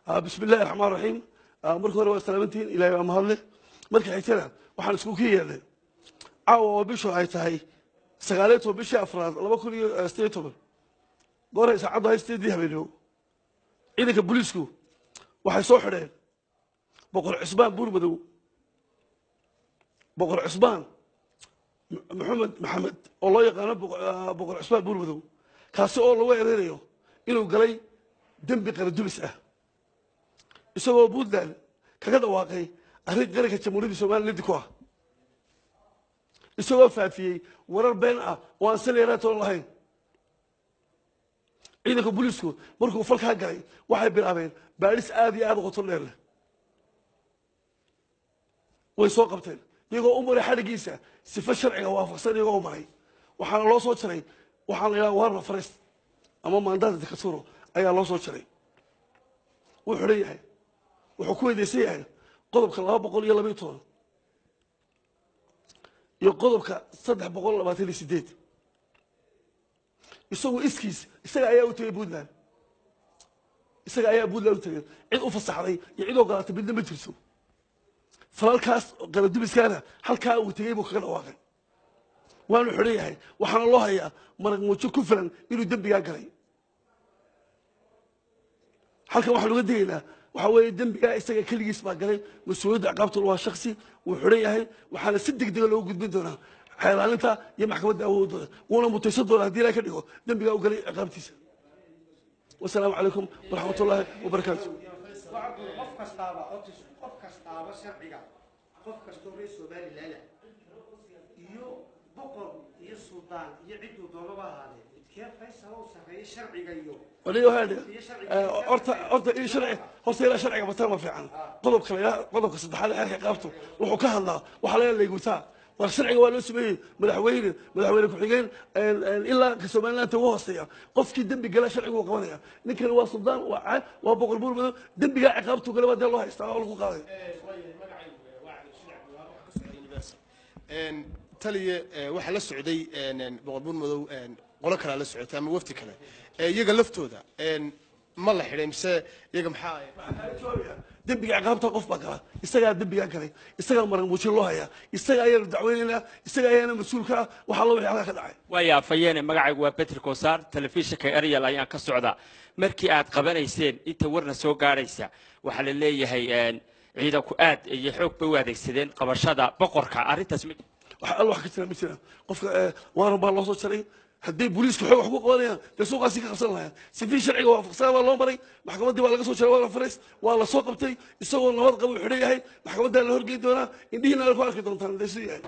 Bismi illahi raxmaan raxiim. Marka hore waa salaamantihiin, Ilahay baa mahadle. Marka xigtana waxaan isku ka yeelnay caawa oo bishu ay tahay 19 bishii afraad 2018, gooray saacaddu ahay 8dii habeenimo, ciidanka booliisku waxay soo xidheen Boqor Cusmaan Buurmadow, Boqor Cusmaan Maxamed Maxamed oo loo yaqaano Boqor Cusmaan Buurmadow, kaasi oo lagu eedeynayo inuu galay dembi qarandumis ah, isagoo Puntland kaga dhawaaqay arrin qaranka Jamhuuriyadda Somaliya liddi ku ah, isagoo faafiyey warar been ah oo aan sal yaraatoon lahayn. Ciidanka booliisku markuu falkaa galay waxay bilaabeen baadhis aad iyo aad u qoto dheer leh. Way soo qabteen iyagoo u maray xadhiggiisa sifo sharciga waafaqsan, iyagoo u maray waxaana loo soo jaray waxaa la yidhaha warrant of arrest ama mandato de captura ayaa loo soo jaray. Wuu xidhan yahay, wuxuu ku weydaysan yahay qodobka 212 iyo qodobka 328. Isagu iskiis isaga ayaa u tegey Puntland, isaga ayaa Puntland u tegey. Cid u fasaxday iyo cid ogolaatay midna ma jirto. Falalkaas qaladubiskaana halkaa uu tegey buu kaga dhawaaqay, waanu xidhan yahay, waxaana loo hayaa marag muujo ku filan inuu dembigaa galay. Halkan waxaan uga digaynaa waxaa weeye dembigaa isaga keligiis baa galay, mas-uuliyadda ciqaabtuna waa shaksi. Wuu xidhan yahay, waxaana si degdega loogu gudbin doonaa xeelaalinta iyo maxkamadda awoodooda, wuuna mutaysan doonaa haddii Ilahay ka dhigo dembigaa u galay ciqaabtiisa. Wasalaamu calaykum waraxmat ullaahi wabarakaatu. Qof kastaaba otis, qof kastaaba sharciga, qof kastoo reer Somaliland iyo boqor iyo suldaan iyo cidduu doonaba ahaadee, midkee Faysal u sarreeya sharciga iyo waliga waxaa dhihi horta in sharci horta ilaa sharciga bataan ma fiican. Qodobka la yidhaha qodobka saddexaad ee xeerka ciqaabtu wuxuu ka hadlaa waxaa laga leegutaa war sharciga waa loo sameeyey madaxweyne, madaxweyne ku-xigeen, ilaa ka Somaliland ugu hooseeya. Qofkii dembi gala sharcigu uu qabanaya. Ninkani waa suldaan, waa Boqor Buur Madow. Dembigaa ciqaabtu gala baa dee loo haystaa oo lagu qaaday. Taliye, waxaa la socday Boqor Buur Madow qolo kalea la socotay ama wafdi kale, iyaga laftooda ma la xidhay mise iyaga maxaa? Dembiga ciqaabta qof baa gala, isagaa dembigaa galay, isagaa marag muujin loo hayaa, isaga ayaanu dacweynaynaa, isaga ayaana mas-uul ka ah waxaa loo wixii halkaa ka dhacay. Waaya afayeene, magacaygu waa Betri Kosaar, telefishinka Ariel ayaan ka socdaa. Markii aad qabanayseen inta warna soo gaadhaysa waxaa la leeyahay ciidanku aad iyo xoog bay u adeegsadeen qabashada boqorka. Arrintaas ma wax al wax ka jira ma jiraan. Qofka waaran baa loo soo jaray. Haddii booliisku xoog wax ku qabanayaan dee suuqaasi ka qabsan lahayn. Sifii sharciga waafaqsan baa loo maray, maxkamaddii baa laga soo jaray warrant of arrest, waa la soo qabtay isagoo nabad qaba. Uu xidhan yahay, maxkamaddaa la horgeyn doonaa, indhihiina ku arki doontaan dee siduu yahay.